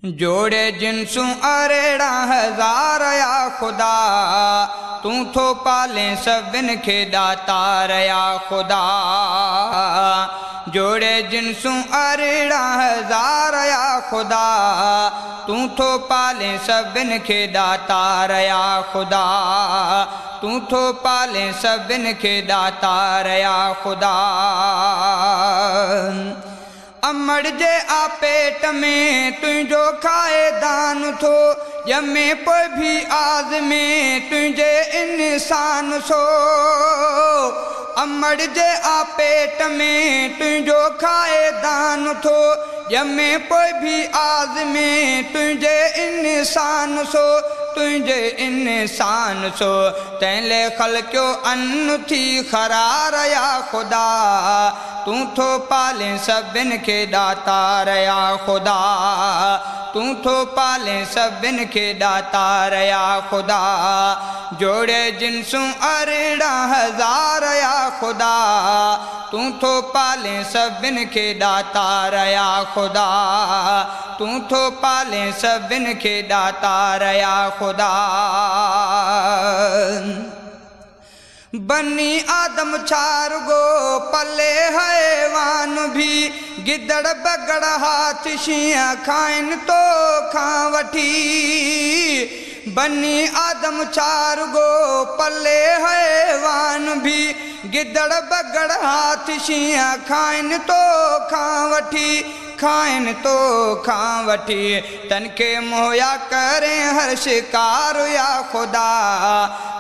जोड़े जिनसूं 18,000 या ख़ुदा, तूं थो पाले सभिनि खे दातार या ख़ुदा। जोड़े जिनसूं 18,000 या ख़ुदा, तूं थो पाले सभिनि खे दातार या ख़ुदा। तूं थो पाले सभिनि खे दातार या ख़ुदा। अमड़ जे आ पेट में तुझो खाए दान थो, ॼमे पोइ भी आज़मे तुझे इंसान सो। अमड़ जे आ पेट में तुझो खाए दान थो, ॼमे पोइ भी आज़मे तुझे इंसान सो। तुझे इंसान सो तंहिं ख़लकियो अन्न थी ख़रार या ख़ुदा। तूं थो पाले सभिनि खे दातार या ख़ुदा। तूं थो पाले सभिनि खे दातार या ख़ुदा। जोड़े जिनसूं 18,000 या ख़ुदा, तूं थो पाले सभिनि खे दातार या ख़ुदा। तूं थो पाले सभिनि खे दातार या ख़ुदा। बनी आदम छा रुगो पले हैवान भी, गिदड़ बगड़ हाथ शींहं खाइनि तो खां वठी। बनी आदम छा रुगो पले हैवान भी, गिदड़ बगड़ हाथ शींहं खाइनि तो खां वठी। खाइनि तो खां वठी तन खे मुहैया करे हर शिकार या ख़ुदा।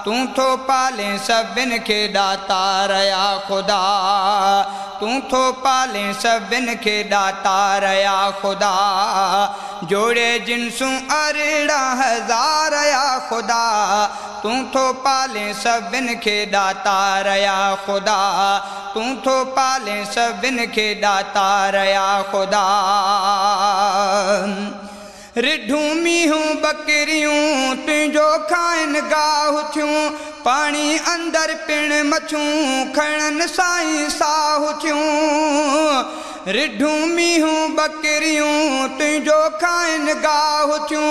तूं थो पाले सभिनि खे दातार या ख़ुदा। तूं थो पाले सभिनि खे दातार या ख़ुदा। जोड़े जिनसूं 18,000 या ख़ुदा, तूं थो पाले सभिनि खे दातार या ख़ुदा। तूं थो पाले सभिनि खे दातार या ख़ुदा। रिढूं मींहूं बकरियूं तुंहिंजो खाइनि गाह थियूं, पाणी अंदरि पिणु मछूं खणनि साईं साह थियूं। रिढूं मींहूं बकरियूं तुंहिंजो खाइनि गाह थियूं,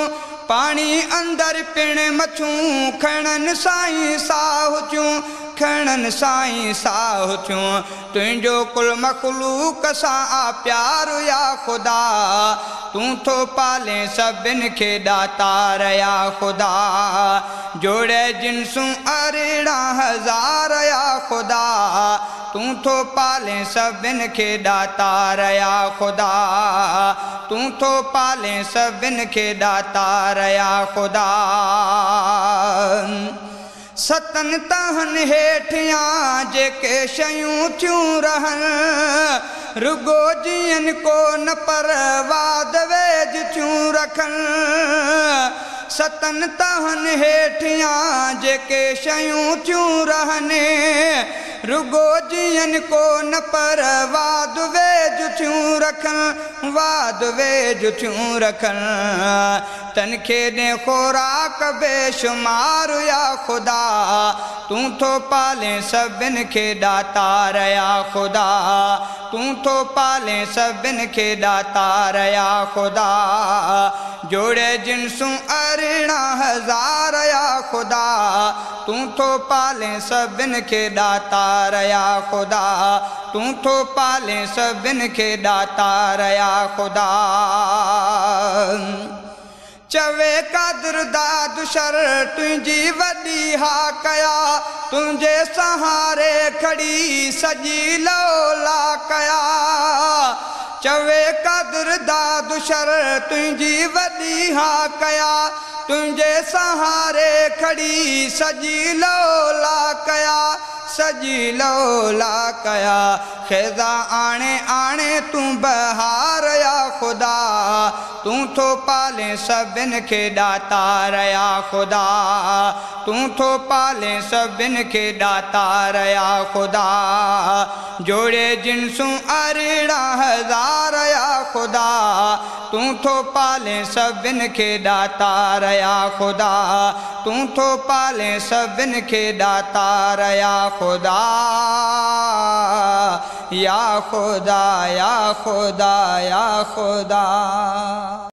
पाणी अंदरि पिणु मछूं खणनि साईं साह थियूं। खणनि साईं साह थियूं तुंहिंजो कुल मख़लूक सां आ प्यार या ख़ुदा। तूं थो पाले सभिनि खे दातार या ख़ुदा। जोड़े जिनसूं 18,000 या ख़ुदा, तूं थो पाले सभिनि खे दातार या ख़ुदा। तूं थो पाले सभिनि खे दातार या ख़ुदा। सतनि तहनि हेठियां जेके शयूं थियूं रहनि, रुगो जीअनि कोन पर वाद वेझ थियूं रखनि। सतनि तहनि हेठियां जेके शयूं थियूं रहनि, रुगो जीअनि कोन पर वाद वेझ थियूं रखनि। वाद वेझ थियूं रखनि तन खे ॾे ख़ुराक बेशुमार या ख़ुदा। तूं थो पाले सभिनि खे दातार या ख़ुदा। तूं थो पाले सभिनि खे दातार या ख़ुदा। जोड़े जिनसूं 18,000 या ख़ुदा, तूं थो पाले सभिनि खे दातार या ख़ुदा। तूं थो पाले सभिनि खे दातार या ख़ुदा। चवे कादिर दाद शर तुंहिंजी वॾी हा कया, तुंहिंजे सहारे खड़ी सॼी लौला कया। चवे कादिर दाद शर तुंहिंजी वॾी हा कया, तुंहिंजे सहारे खड़ी सॼी लौला कया। सॼी लौला कया ख़िज़ा आणे आणे तूं बहार या ख़ुदा। तूं थो पाले सभिनि खे दातार या ख़ुदा। तूं थो पाले सभिनि खे दातार या ख़ुदा। जोड़े जिनसूं 18,000 या ख़ुदा, तूं थो पाले सभिनि खे दातार या ख़ुदा। तूं थो पाले सभिनि खे दातार या ख़ुदा। या ख़ुदा या ख़ुदा या ख़ुदा।